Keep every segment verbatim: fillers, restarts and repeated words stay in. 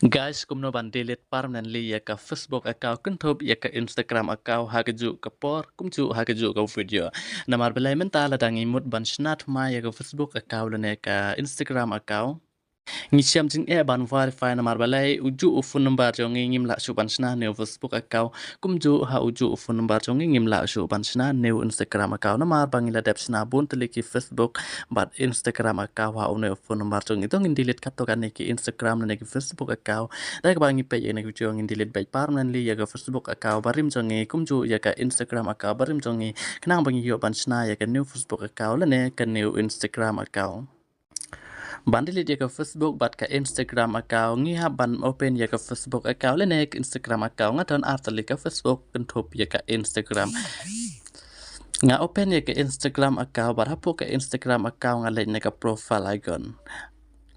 Guys, kumno ban delete permanently ïa ka Facebook account kynthup ïa ka Instagram account ha kajuh ka por kumjuh ha kajuh ka video. Namar balei mynta lada ngi mut ban shna thymmai ïa ka Facebook account lane ka Instagram account, ngi shem jingeh ban verify namar balei ujuh u phone number jong ngi ngim lah shuh ban shna new Facebook account kumjuh ha ujuh u phone number jong ngi ngim lah shuh ban shna new Instagram account namar ba ngi la dep shna bun tylli ki Facebook bad Instagram account ha une u phone number jong ngi. To ngin delete katto katne ki Instagram lane ki Facebook account. Da kaba ngi peit ïa kane ka video ngin delete beit permanently ïa ka Facebook account barim jong ngi kumjuh ïa ka Instagram account barim jong ngi khnang ba ngi ïoh ban shna ïa ka new Facebook account lane ka new Instagram account. Ban delete ïa ka Facebook bad ka Instagram account ngi hap ban open ïa ka Facebook account lane ka Instagram account. Nga don ar tylli ka Facebook kynthup ïa ka Instagram. Nga open ïa ka Instagram account bad hapoh ka Instagram account nga leit na ka profile icon.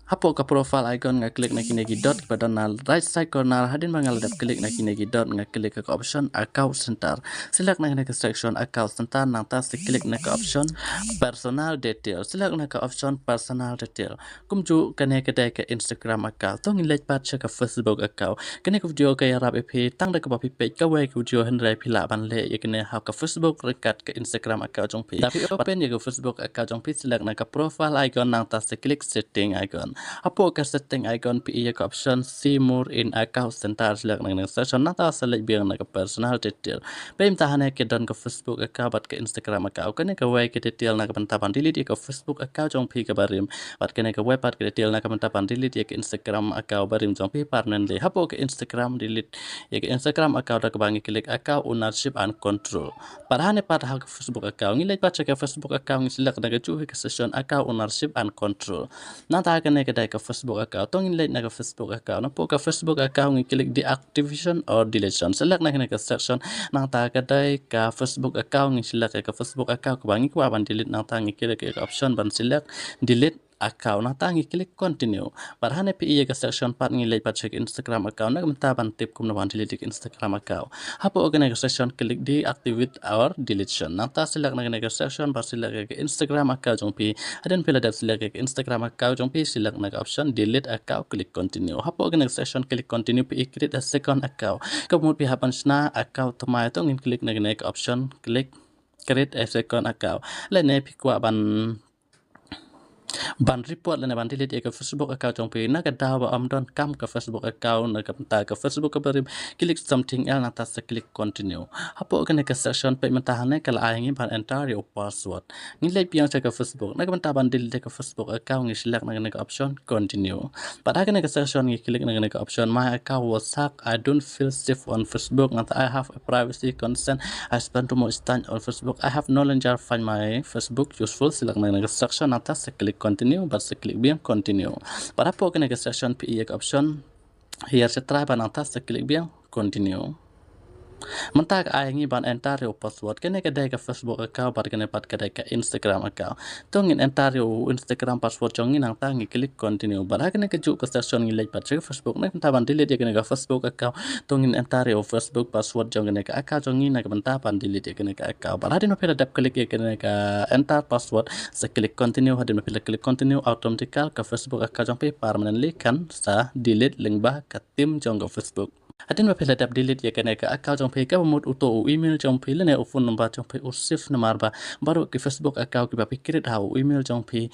Hapoh ka profile icon nga click na kine ki dot kiba don na right side corner. Hadien ba nga la dep click na kine ki dot nga click ka option account center. Select na kane ka section account center nangta sa click na ka option personal detail. Select na ka option personal detail. Kumjuh kane ka dei ka Instagram account. To ngin leit pat sha ka Facebook account. Kane ka video ka ïarap ïa phi tang da kaba phi peit kawei ka video hynrei phi lah ban leh ïa kane ha ka Facebook ryngkat ka Instagram account jong phi. Da phi open ïa ka Facebook account jong phi select na ka profile icon nangta sa click setting icon. Hapoh ka setting icon phi ïohi ïa ka option see more in account center select na kane ka section nangta sa leit biang na ka personal detail. Peit mynta hangne ka don ka Facebook account bad ka Instagram account. Kane kawei ka detail na ka bynta ban delete ïa ka Facebook account jong phi kaba rim. Bad kane kawei pat ka detail na ka bynta ban delete ïa ka Instagram account barim jong phi permanently. Hapoh ka Instagram delete ïa ka Instagram account da kaba ngi click account ownership and control. Bad hangne pat ha ka Facebook account ngi leit pat sha ka Facebook account ngi select na kajuh hi ka section account ownership and control. Nangta kane ka dei ka Facebook account. To ngin leit na ka Facebook account. Hapoh ka Facebook account ngi click deactivation or deletion. Select na kane ka section. Nangta ka dei ka Facebook account ngi select ïa ka Facebook account kaba ngi kwah ban delete nangta ngi click ïa ka option ban select delete account nangta ngi click continue. Bad hangne phi ïohi ïa ka section pat ngi leit pat sha ka Instagram account na ka bynta ban tip kumno ban delete ïa ka Instagram account. Hapoh kane ka section click deactivate or deletion. Nangta select na kane ka section bad select ïa ka Instagram account jong phi. Hadien phi la dep select ïa ka Instagram account jong phi select na ka option delete account click continue. Hapoh kane ka section click continue phi ïohi create a second account. Kaba mut phi hap ban shna account thymmai to ngin click na kane ka option click create a second account. Lane phi kwah ban ban report lane ban delete ïa ka Facebook account jong phi na ka daw ba ym don kam ka Facebook account na ka bynta ka Facebook kaba rim click something else nangta sa click continue. Hapoh kane ka section peit mynta hangne ka la ai ngi ban enter ïa u password. Ngi leit biang sha ka Facebook na ka bynta ban delete ïa ka Facebook account ngi select na kane ka option continue. Bad ha kane ka section ngi click na kane ka option my account was hacked, I don't feel safe on Facebook nangta I have a privacy concern, I spend too much time on Facebook, I have no longer find my Facebook useful. Select na kane ka section nangta sa click continue bad sa click biang continue. Bad hapoh kane ka section phi ïohi ïa ka option here sa try bad nangta sa click biang continue. Mynta ka ai ngi ban enter ïa u password. Kane ka dei ka Facebook account bad kane pat ka dei ka Instagram account. To ngin enter ïa u Instagram password jong ngi nangta ngi click continue. Bad ha kane kajuh ka section ngi leit pat sha ka Facebook na ka bynta ban delete ïa kane ka Facebook account. To ngin enter ïa u Facebook password jong kane ka account jong ngi na ka bynta ban delete ïa kane ka account. Bad hadien ba phi la dep click ïa kane ka enter password sa click continue. Hadien ba phi la click continue automatical ka Facebook account jong phi permanently kan sa delete lyngba ka team jong ka Facebook. Hadien ba phi la dep delete ïa kane ka account jong phi kaba mut uto u email jong phi lane u phone number jong phi u safe namar ba baroh ki Facebook account kiba phi create ha u email jong phi,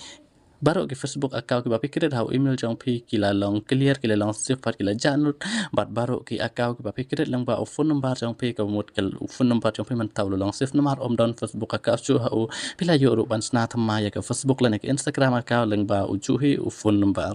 baroh ki Facebook account kiba phi create ha u email jong phi ki la long clear, ki la long safe bad ki la jah nud. Bad baroh ki account kiba phi create lyngba u phone number jong phi kaba mut ka u phone number jong phi mynta u la long safe namar ym don Facebook account shuh ha u. Phi la ïoh ruh ban shna thymmai ïa ka Facebook lane ka Instagram account lyngba ujuh hi u phone number.